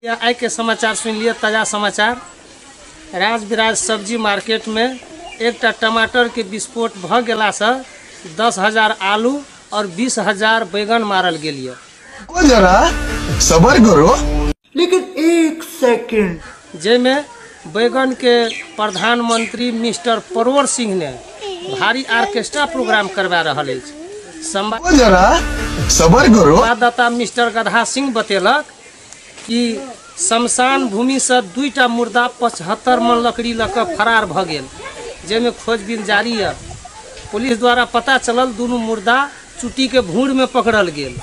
आइ के समाचार सुनि लिअ, ताजा समाचार। राजविराज सब्जी मार्केट में एकटा टमाटर के विस्फोट भ गेला से 10,000 आलू और 20,000 बैगन मारल गेल यऽ। को जरा सबर करो, लेकिन एक सेकंड। जाहिमे बैगन के प्रधानमंत्री मिस्टर परोर सिंह ने भारी ऑर्केस्ट्रा प्रोग्राम करवा रहल अछि। को जरा सबर करो। संवाददाता मिस्टर गधा सिंह बतेलक कि शमशान भूमि से 2टा मुर्दा 75 मन लकड़ी लऽ कऽ फरार भऽ गेल, जाहिमे खोजबीन जारी यऽ। पुलिस द्वारा पता चलल दुनू मुर्दा चुट्टी के भूड़ में पकड़ल गेल,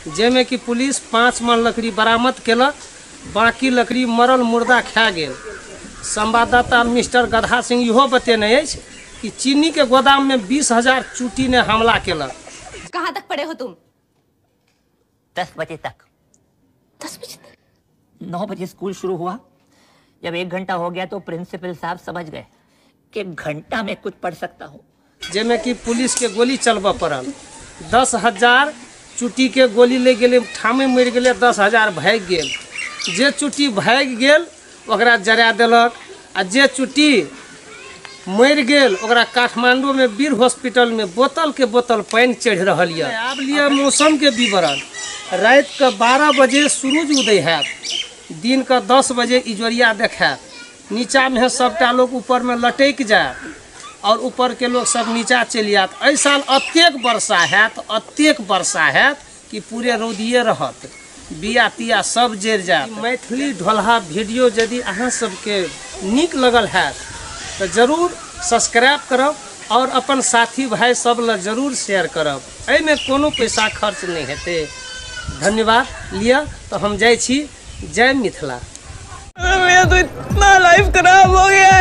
जाहिमे कि पुलिस 5 मन लकड़ी बरामद केलक, बाकी लकड़ी मरल मुर्दा खा गेल। संवाददाता मिस्टर गधा सिंह इहो बतेने अछि कि चीनी के गोदाम में 20,000 चुट्टी ने हमला केलक। कहाँ तक पढ़े हो तुम? 10 बजे तक। 10 बजे तक? 9 बजे स्कूल शुरू हुआ। जब 1 घंटा हो गया तो प्रिंसिपल साहब समझ गए कि घंटा में कुछ पढ़ सकता हूँ। जाहिमे कि पुलिस के गोली चलबऽ पड़ल। 10,000 चुट्टी के गोली ले गेलै, ठामे मरि गेलै, 10,000 भागि गेल। जे चुट्टी भागि गेल ओकरा जरा देलक, आ जे चुट्टी मरि गेल ओकरा काठमांडू में वीर हॉस्पिटल में बोतल के बोतल पानि चढ़ि रहल यऽ। आब लिअ मौसम के विवरण। राति के 12 बजे सूरज उदय हैत, दिन के 10 बजे इजोरिया देखायत। नीचा में सबटा लोग ऊपर में लटकि जायत और ऊपर के लोग सब नीचा चलि जायत। एहि साल अतेक वर्षा हैत, अतेक वर्षा हैत कि पूरे रौदिए रहत, बिया तिया सब जरि जायत। मैथिली ढोलहा वीडियो यदि अहाँ सबके नीक लगल हैत तो जरूर सब्सक्राइब करब और अपन साथी भाई सब ला जरूर शेयर करब। एहिमे कोनो पैसा खर्च नहीं हेतै। धन्यवाद। लिअ तो हम जाइ छी। जय मिथिला। मेरा तो इतना लाइफ खराब हो गया।